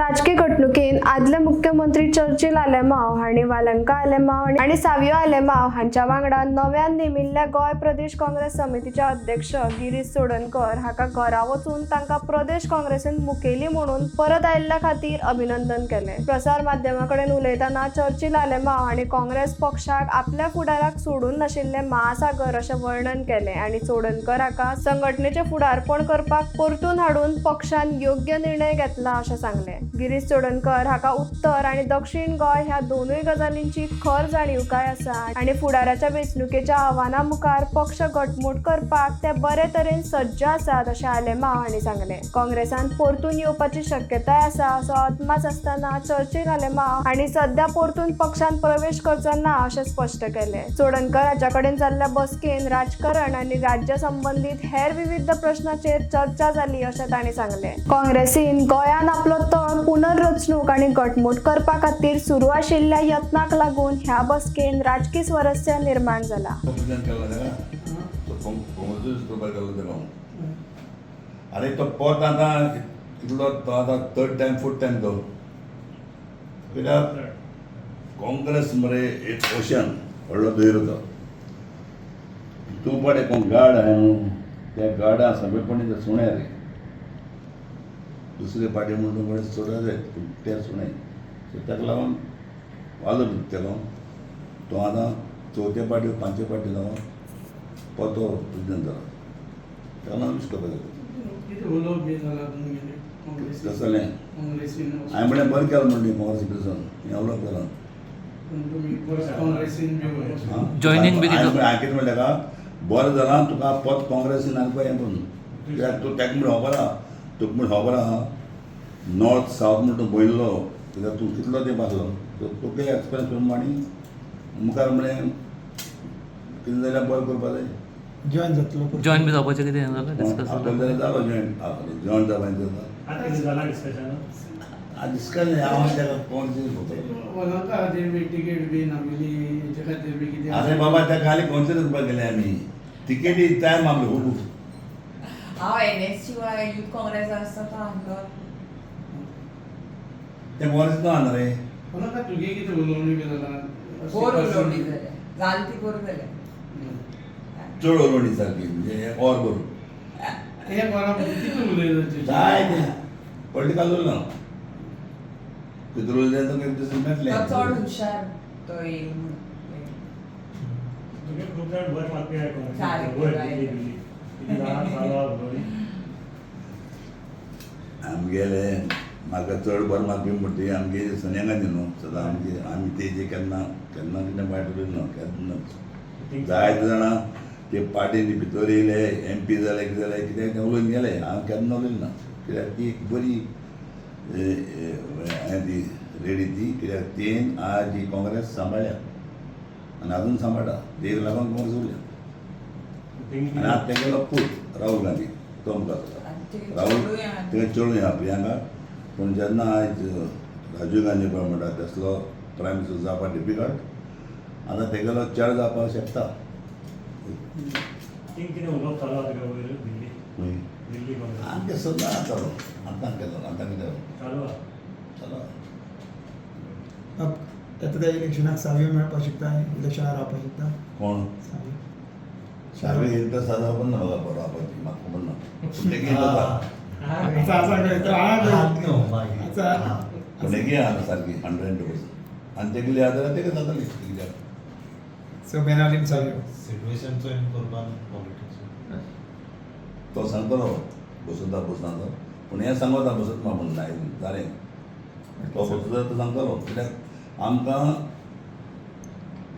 राजकीय घडणुकेन आदले मुख्यमंत्री चर्चिल आलेमाव हांणी वालंका आलेमाव आनी सावियो आलेमाव हांच्या वांगडा नव्यान नेमिल्ल्या गोंय प्रदेश काँग्रेस समितीचे अध्यक्ष गिरीश चोडणकर हाका घरा वचून तांकां प्रदेश काँग्रेसीन मुखेली म्हणून परत आयिल्ल्या खातीर अभिनंदन केलें. प्रसार माध्यमां कडेन उलयतना चर्चिल आलेमाव हांणी काँग्रेस पक्षाक आपल्या फुडाराक सोडून नाशिल्ले महासागर अशें वर्णन केलें आनी चोडणकर हाका संघटनेचें फुडारपण करपाक परतून हाडून पक्षान योग्य निर्णय घेतला अशें सांगलें. गिरीश चोडणकर हाका उत्तर आनी दक्षिण गोंय ह्या दोनूय गजालींची खर जाणीवकाय आसा आनी फुडाराच्या वेंचणुकेच्या आव्हाना मुखार पक्ष घटमूट करपाक ते बरे तरेन सज्ज आसात अशें आलेमाव हांणी सांगलें. काँग्रेसान परतून येवपाची शक्यताय आसा असो अदमास आसतना चर्चिल आलेमाव हांणी सध्या परतून पक्षांत प्रवेश करचो ना अशें स्पश्ट केलें. चोडणकर हाच्या कडेन जाल्ल्या बसकेन राजकारण आनी राज्य संबंदीत हेर विविध प्रश्नाचेर चर्चा जाली अशें तांणी सांगलें. काँग्रेसीन गोंयांत आपलो तळ पुनर्रचणूक आनी घटमूट करपा खातीर सुरू आशिल्ल्या यत्नाक लागून ह्या बसकेन राजकी स्वरस्य निर्माण जाला. प्रेसिडेंट केला ताका तो काँग्रेसूच करपाक केलो ताका. आनी तो पोत आतां कितलो तो आतां थर्ड टायम फोर्थ टायम तो, कित्याक काँग्रेस मरे एक ओशन व्हडलो दर्यो तो. तूं पळय कोण गार्ड आहा न्हू, त्या गार्डा सगळेपणी ते सुणे रे दुसरे पार्टी म्हणून कोणी सोडा जाय, पूण ते सुणे. सो ताका लागून वालोर दिता तो. आतां चवथे पार्टी पांचवे पार्टी लागून पोतो प्रेसिडेंट जाला, ताका लागून वीश करपाक जाता. कितें उलोवप बी जाला तुमगेलें काँग्रेसीन? तसलें काँग्रेसीन? हांवें म्हणलें बरें केलें म्हणलें काँग्रेस प्रेसिडेंट हें उलोवप केलां. पूण तुमी परत काँग्रेसीन बी वचून Joining बी कितें? हांवें कितें म्हणलें ताका, बरें जालां तुका पोत काँग्रेसीन आनी पळय हें करून, कित्याक तूं ताका म्हण खबर आहा, तुका म्हण खबर आहा नॉर्थ सावथ म्हण तूं पळयल्लो, कित्याक तूं कितलो तेंप आसलो सो तुका एक्सपिरियन्स प्रमाणे मुखार म्हणलें कितें जाल्यार बरें करपा जाय. जॉईन जातलो परतून. जॉईन बी जावपाचें कितें हें जालें डिस्कस आपल्याक जालें? जाल्यार जालो जॉईन, जॉईन जावपाचें जाता. आतां कितें जालां डिस्कशन? डिस्कस हांव ताका काँग्रेसीन पळयतालो. वलंका खातीर बी तिकेट बी नाविली हेचे खातीर बी कितें? अरे बाबा, त्या खाली काँग्रेसीन करपाक गेले आमी तिकेटी टायम आमलो खूब. हांव एनएसयूआय यूथ काँग्रेस आसता तो आसलो. ते काँग्रेस ना रे. वलंका तुगे कितें उलोवणी बी जाला? बोर उलोवणी जाल्या, जाल ती बोर जाल्या. चड उलोवणी सारकी म्हणजे एक और बरोबर. एक वरां कितें उलयता? जाय तें पॉलिटिकल उरना, कितें उरलें तुका एक दीस मेळटलें. तो चड हुशार तो येईल म्हणून. तुगे खूब जाण बरें मागपी आहा काँग्रेसीन. सारकें, वयर right. दिल्ली बिल्ली कितें जाणां चालू आहा उलोवणी. आमगेले म्हाका चड बरें मागपी म्हणटा ती आमगे सोनिया गांधी न्हू, सदां आमगे आमी तेजे केन्ना केन्ना कितें वायट उलयना केन्नाच. जायते जाणां ते पार्टीन भितर येयले, एम पी जाले, कितें जालें, कितें तें उलोवन गेले, हांव केन्ना उलयना कित्याक ती एक बरी हें ती लेडी ती, कित्याक तेन आज ही काँग्रेस सांबाळ्ळ्या आनी आजून सांबाळटा, तेका लागून काँग्रेस उरल्या. थिंग आनी आतां तेगेलो पूत राहुल गांधी तो मुखार आसा. आनी ते राहुल चेडूंय आहा. ते चेडूं आहा प्रियांका. पूण जेन्ना आयज राजीव गांधी पळय म्हणटा तसलो प्रायम मिनिस्टर जावपाक डिफिकल्ट, आतां तेगेलो चेडो जावपाक शकता. थिंग कितें उलोवप चालू आहा तुगे वयर दिल्ली? खंय? दिल्ली काँग्रेस. आमचें सदां चालू, आतां केलो, आतां कितें चालू आहा. चालू. येता त्या इलेक्शनाक सावयो मेळपाक शकता, इलेक्शनाक रावपाक शकता? कोण? सावयो. सावे इंट्रस्ट आसा पण ना म्हाका रावपाची, म्हाका खबर ना, पूण तेगे इंट्रस्ट आहा. आसा आसा खंय तर आहा खंय. आसा. पूण तेगे आहा सारकी 102%, आनी तेगेली आहा जाल्यार तेका जातली कित्याक. सो बेनावलीम सावयो. सिट्युएशनचो इन करपान पॉलिटिक्स. तो सांगतलो बसता बसना तो, पूण हें सांगता बसत ना म्हण नाय जालें. तो बसता तो सांगतलो, कित्याक आमकां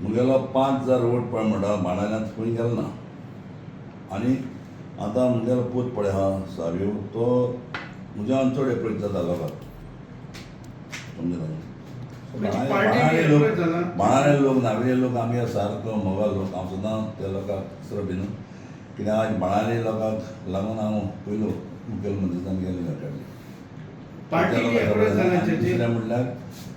मुगेलो 5000 वोट पळय म्हणटा बाणाल्यांत खंय गेलो ना. आनी आतां मुगेलो पूत पळय आहा सावयो, तो म्हज्यान चड एप्रोच जाता लोकांक, समजलो? म्हणजे पार्टी बी लोक approach जाला? बाणाले लोक, नावेले लोक आमगे सारको मोगाल लोक. हांव सदां त्या लोकांक दुसरो बी न्हू, कित्याक आज बाणाले लोकांक लागून हांव पयलो मुखेलमंत्री जावन गेल्ले काडली. पार्टी बी approach जाला चर्चील? दुसरें म्हणल्यार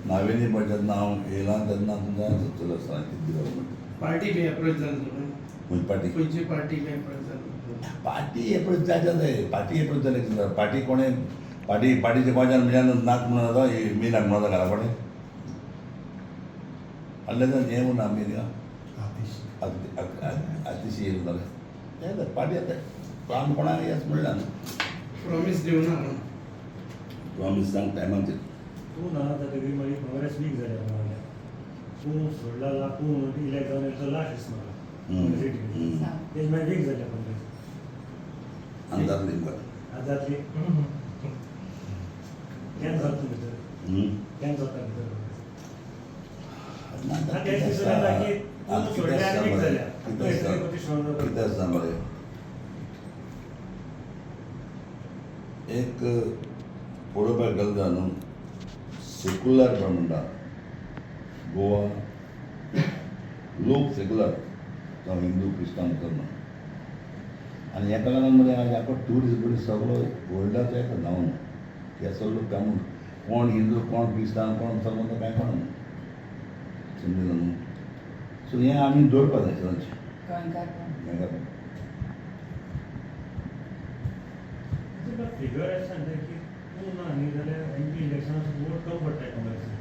नावेली पळय जेन्ना हांव येयला तेन्ना तुमकां चलत आसतना कितें दिवप. पार्टी बी एप्रोच जाला तुका? खंयची पार्टी? खंयची पार्टी बी एप्रोच जाला? पार्टी एप्रोच जायते जाय, पार्टी एप्रोच जाले कितें, पार्टी कोणें पाटी पाटीच्या गोंयच्यान म्हज्यान नाक म्हणून जाता मी नाक म्हणून जाता घरा कडेन आनी हें म्हणून आमी थिंगा आतिशी येयलें जालें तें पाटी येता आमी कोणाक येस म्हणलें न्हू. प्रॉमीस दिवना कोण. प्रॉमीस सांग टायमाचेर. तूं ना जातकीर मागीर काँग्रेस वीक जालें म्हणल्यार तूं सोडला ना, तूं इलेक्ट जावन येयलो लास्ट दीस म्हाका काँग्रेसी टिकेट. सांग. तेज मागीर वीक जाल्या काँग्रेस. आनी जातली बरें. आतां जातली केन्ना जाता तूं भितर, केन्ना जाता भितर ना, ना, कितें तें दिसून आसता, येता की तूं आतां कितें सोडलें आसता आनी वीक मरे, जाल्या. कितें तूं आसता, एकटें प्रतिश्ठा कितें आसता मरे, एक पळोवपाक गेलो जाल्यार न्हू सेक्युलर पण म्हणटा गोवा लोक सेक्युलर जावं हिंदू क्रिस्तांव मुसलमान. आनी हेका लागून मरे आज आखो ट्युरिस्ट बिरिस्ट सगळो वर्ल्डाचो येता जावन हे सगळो लोक कामून कोण हिंदू कोण क्रिस्तांव कोण मुसलमान तो कांय कोण समजलें न्हू. सो हें आमी दवरपा जाय सदांच. गोंयकार कोण? हें करपाक. तुका फिगर अशें सांगता की तूं ना न्ही जाल्यार एमपी इलेक्शनाक वोट कम पडटा काँग्रेसीक.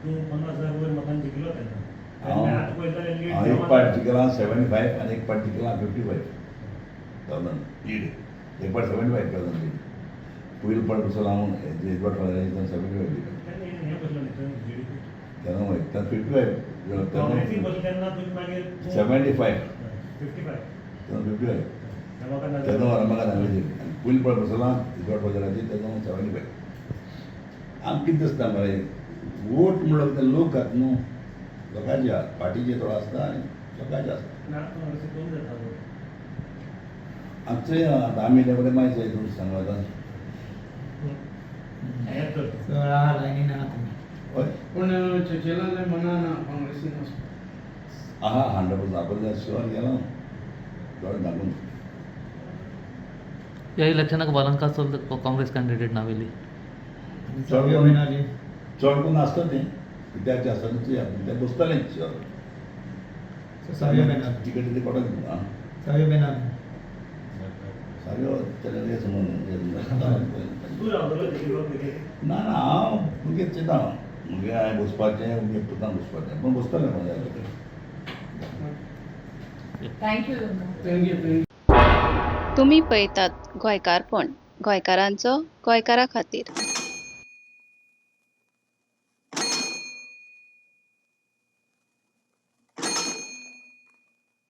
तूं 50,000 वयर मतान जिखलो तेन्ना. हांव आतां पळयता जाल्यार लीड हांव एक पाट जिखला 75 आनी एक पाट जिखला 55,000 लीड. एक पाट 75,000 लीड. पयलो पाट बसलो हांव एडवर्ड फादर 75 लीड. तेन्ना हें बसलो न्ही थंय जीडीपी. तेन्ना वय तेन्ना 55. काँग्रेसीक बसलो तेन्ना तुमी मागीर तूं 75. 55. तेन्ना 55. रमाकांत. तेन्ना रमाकांत नागवेंचेर. आनी पयलो पाट बसला एडवर्ड फादराचेर तेन्ना 75. आमकां कितें दिसता मरे वोट म्हणल्यार कितें लोक घात न्हू लोकांचे आहा पार्टीचे थोडो आसता आनी लोकांचे आसता. ना, काँग्रेसीक कमी जाता वोट. आमचे आतां आमी बरें मागीर जाय तुमकां सांगू आतां. हेंच तर. चड आहा लायनीन आहा तुमी. हय. पूण चर्चिलान मना ना काँग्रेसीन वचपाक. आहा 100% आपण शुअर गेलो दोळे धांपून. ह्या इलेक्शनाक वालंका चल काँग्रेस कॅन्डिडेट नावेली. आनी सावियो बेनाली. चड करून आसता तें कित्याक आसता तें ते बसतालें शुअर. सो सावियो बेनाली. तिकेट ते कोणाक आं सावियो बेनाली. सारको तें समज. तूं रावतलो दिल्ली कितें? ना ना, हांव मुगे चिंता मुगे हांवें बसपाचें मुगे पुतान बसपाचें पूण बसतलें म्हाज्या. Thank you तुमकां. Thank you thank you. तुमी पळयतात गोंयकारपण, गोंयकारांचो गोंयकारा खातीर.